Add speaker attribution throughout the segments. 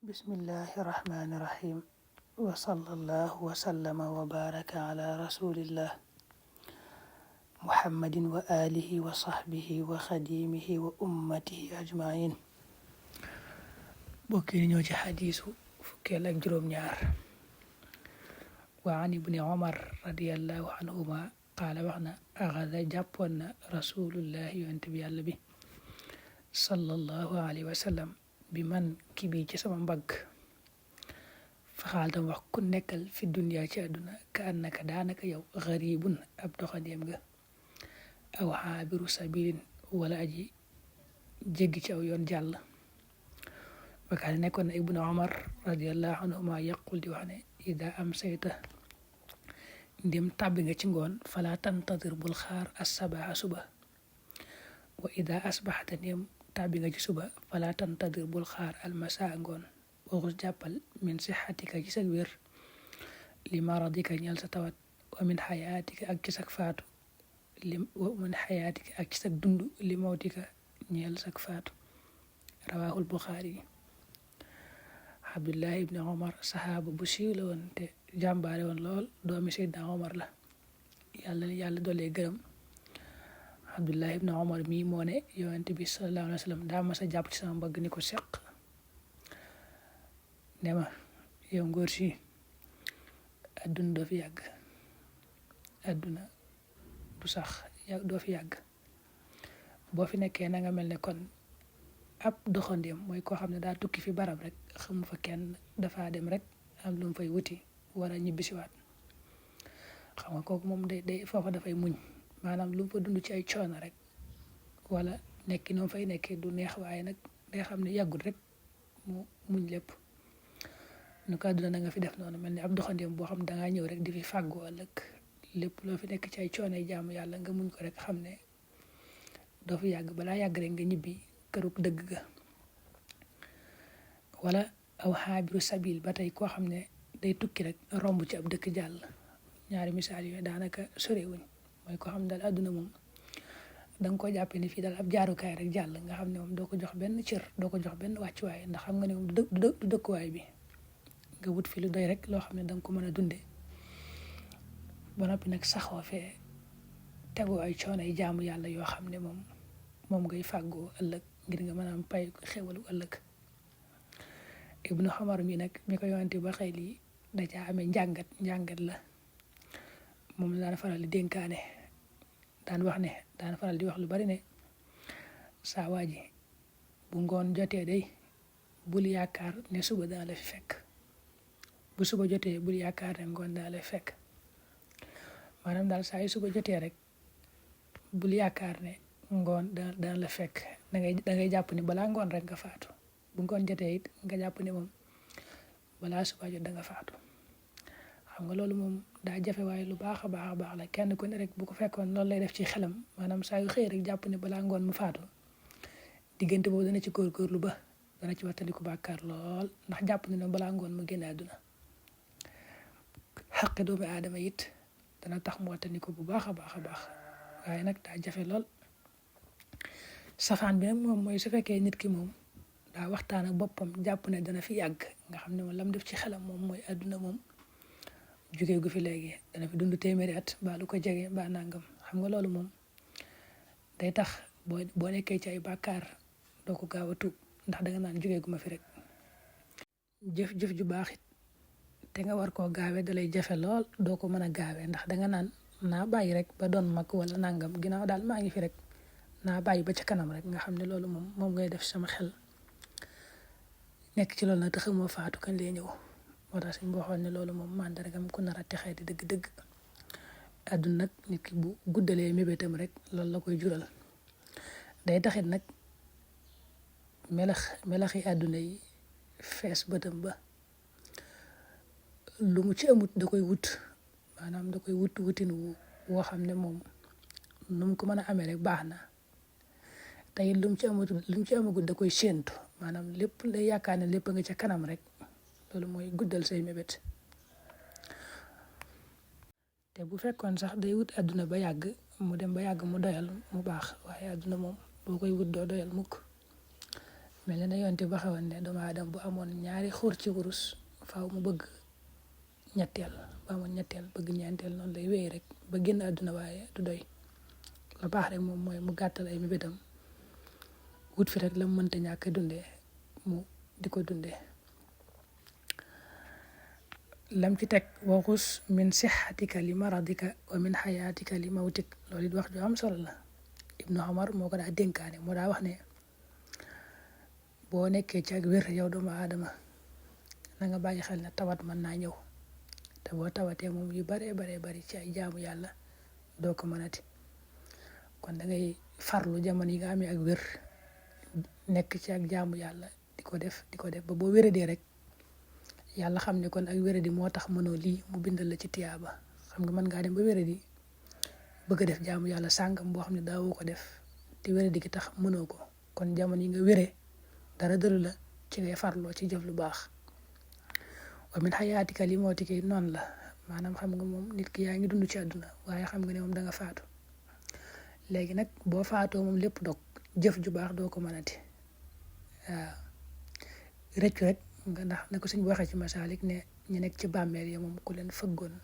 Speaker 1: bismillahi rahmani rahim wa sallallahu wa sallama wa baraka ala rasulillah muhammadin wa alihi wa sahbihi wa khadimihi wa ummatihi ajmain. bokki ñoo ci xadiisu fukkeel ak juróom-ñaar. wa an ibni omar radiallahu anhuma qaala wax na axada jàppoon na rasulullahi yonent bi yàlla bi sallallahu alayhi wa sallam bi man ki bi ci sama mbagg faxaal tam wax ku nekkal fi dunya ci àdduna ka annaka daanaka yow xaribun ab doxandéem nga aw xaabiru sabilin wala aji jéggi ci aw yoon jàll. wakaane nekkoon na ibnu omar radiallahu anhuma yaqul di wax ne ida am sayta ndem tàbbi nga ci ngoon fala tantadir bul xaar assabaha suba wa ida asbaxta ndem tàbbi nga ci suba fala tantadir bul xaar almasa ngoon waxus jàppal min sixatika ci sag wér li maradika ñal sa tawat wa min xayaatika ak ci sag faatu ak ci sag dund li mawtika ñeel sag faatu. rawaahul buxaari. abdullahi ibni omar saxaaba bu siiw la woon te jàmbaare woon lool doomi seydna omar la yàlla doolee gërëm. abdullahi ibni omar mii moo ne yonent bi sallallahu alayhi wa sallam daa mas a jàpp ci sama mbagg ni ko seq ne ma yow ngóor si adduna doo fi yàgg, adduna du sax doo fi yàgg, boo fi nekkee na nga mel ne kon ab doxandéem mooy koo xam ne daa tukki fi barab rek xamu fa kenn dafa dem rek am lu mu fay wuti war a ñibbisiwaat. xam nga kooku moom day foofa dafay muñ, maanaam lu mu fa dund ci ay coono rek wala nekki noonu fay nekkee du neex, waaye nag day xam ne yàggul rek mu muñ lépp. nu ko àdduna na nga fi def noonu mel ni ab doxandéem boo xam dangaa ñëw rek di fi fàggu ëllëg lépp loo fi nekk ci ay coono jaamu yàlla nga muñ ko rek xam ne doo fi yàgg, balaa yàgg rek nga ñibbi kërug dëgg ga. wala aw xaabiru sabil ba tey koo xam ne day tukki rek romb ci ab dëkk jàll. ñaari misaal yooyu daanaka sorewuñ, mooy koo xam ne daal àdduna moom danga ko jàppe ni fii daal ab jaarukaay rek jàll, nga xam ne moom doo ko jox benn cër, doo ko jox benn wàccuwaay, ndax xam nga ne moom du dëkkuwaay bi, nga wut fi lu doy rek loo xam ne danga ko mën a dunde ba noppi nag saxoo fee tegoo ay coono ay jaamu yàlla yoo xam ne moom ngay fàggoo ëllëg ngir nga mën a am pay xewalu ëllëg. ibnu xamar mi nag mi ko yonante ba xëy lii da caa amee njàngat la moom la daan faral di dénkaane, daan faral di wax lu bari ne saa waa ji bu ngoon jotee day bul yaakaar ne suba dana la fi fekk, bu suba jotee bul yaakaar ne ngoon dana la fi fekk. maanaam daal saa yu suba jotee rek bul yaakaar ne ngoon dana la fekk, da ngay jàpp ni balaa ngoon rek nga faatu, bu ngoon jotee it nga jàpp ne moom balaa suba jot da nga faatu. xam nga loolu moom daa jafe, waaye lu baax a baax la, kenn ku ne rek bu ko fekkoon loolu lay def ci xelam, maanaam saa yu xëy rek jàpp ne balaa ngoon mu faatu, diggante boobu dana ci góorgóorlu ba dana ci wattandiku bàkkaar lool, ndax jàpp ne balaa ngoon mu génn àdduna. xaqi doomu aadama it dana tax mu wattandiku bu baax a baax, waaye nag daa jafe lool. safaan bi nag moom mooy su fekkee nit ki moom daa waxtaan ak boppam jàpp ne dana fi yàgg, nga xam ne moom lam def ci xelam moom mooy àdduna moom jugee gu fi léegi dana fi dund téeméeri at ba lu ko jege ba nangam. xam nga loolu moom day tax boo nekkee ci ay bàkkaar doo ko gaaw a tuub, ndax danga naan jugee gu ma fi rek. jëf ju baax it te nga war koo gaawee dalay jafe lool, doo ko mën a gaawee, ndax danga naan naa bàyyi rek ba doon mag wala nangam, ginnaaw daal maa ngi fi rek naa bàyyi ba ca kanam rek. nga xam ne loolu moom ngay def sama xel nekk ci loolu nag te xamoo faatu kañ lay ñëw. moo tax suñ waxoon ne loolu moom mandargam ku nar a texee di dëgg-dëgg. àdduna nag nit ki bu guddalee mébétam rek loolu la koy jural. day taxit nag melaxi àdduna yi fees bëtam ba lu mu ci amut da koy wut, maanaam da koy wutin woo xam ne moom nu mu ko mën a amee rek baax na. tey lu mu ci amagul da koy séentu, maanaam lépp lay yaakaar ne lépp nga ca kanam rek. loolu mooy guddal say mébét. te bu fekkoon sax day wut àdduna ba yàgg mu dem ba yàgg mu doyal mu baax, waaye àdduna moom boo koy wut doo doyal mukk. mel na yonte ba xawoon ne doomu aadama bu amoon ñaari xur ci wurus faaw mu bëgg ñetteel ba amoon ñetteel bëgg ñeenteel noonu lay wéy rek ba génn àdduna waaye du doy la baax rek moom mooy mu gàttal ay mébétam wut fi rek la mu mënta ñàkk dundee mu di ko dundee lam ci teg waxus min sixatika li maradika wa min xayaatika li mawtik loolu it wax ju am solo la Ibnu Omar moo ko daa dénkaane moo daa wax ne boo nekkee ci ak wér yow doomu aadama na nga bàyyi xel ne tawat mën naa ñëw te boo tawatee moom yu baree bari ci ay jaamu yàlla doo ko mënati kon da ngay farlu jamono yi nga amee ak wér nekk ci ak jaamu yàlla di ko def ba boo wéradee rek yàlla xam ne kon ak wéradi moo tax mënoo lii mu bindal la ci tiyaaba xam nga mën ngaa dem ba wéradi bëgg a def jaamu yàlla sàngam boo xam ne daawoo ko def te wéradi gi tax mënoo ko kon jamono yi nga wéree dara dëlu la ci ngay farloo ci jëf lu baax wa min xayaatika li mawtika noonu la maanaam xam nga moom nit ki yaa ngi dund ci àdduna waaye xam nga ne moom da nga faatu léegi nag boo faatoo moom lépp dog jëf ju baax doo ko mënati waaw rëccu rek nga ndax na ko suñ waxee ci masaalik ne ñu nekk ci bàmmeel ya moom ku leen fëggoon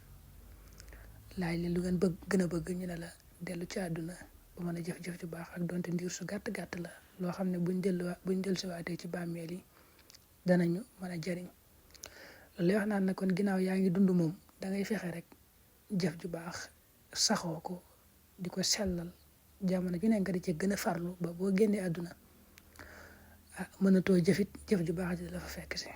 Speaker 1: laaj leen lu ngeen gën a bëgg ñu ne la dellu ci àdduna ba mën a jëf-jëf ju baax ak donte ndiir su gàtt la loo xam ne buñ dellusiwaatee ci bàmmeel yi danañu mën a jariñ loolu lay wax naan na kon ginnaaw yaa ngi dund moom da ngay fexe rek jëf ju baax saxoo ko di ko sellal jamono ju ne nga di ci gën a farlu ba boo génnee àdduna mënatoo jëfit jëf ju baax ji la fa fekk si